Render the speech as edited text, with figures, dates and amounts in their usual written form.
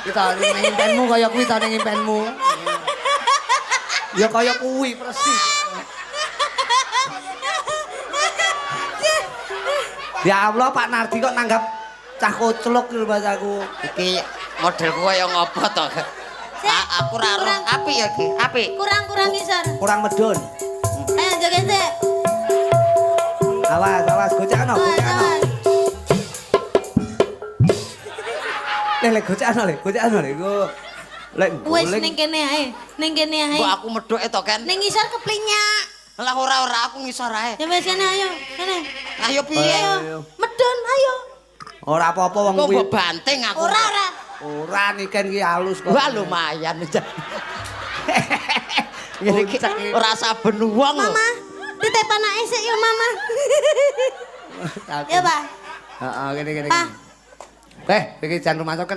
Kita ning impenmu kaya kuwi ta ning impenmu. Ya kaya kuwi persis. Ya Allah Pak Nardi kok nanggap cah koclok lho Mas aku. Iki modelku kaya ngopo to? Aku ora roh. Apik ya iki, apik. Kurang-kurang ngisor. Kurang medun. Ayo joget sik. Awas, awas gocekno, gocekno. Le le gocekno le, gocekno le. Go. Lek wis ning kene ae, ning kene ae. Mbok aku medhoke to, Ken. Ning ngisor keplinyak. Lah ora aku ngisor ae. Ya wis kene ayo, kene. Ayo piye? Medun ayo. Ora apa-apa wong kuwi. Kok banting aku. Ora ora. Ora niken ki halus kok. Wah lumayan. Ngene iki ora saben wong lho. Mama, titip anake sik ya Mama. Ya, Pak. Heeh, kene kene. Eh, iki jan rumah kan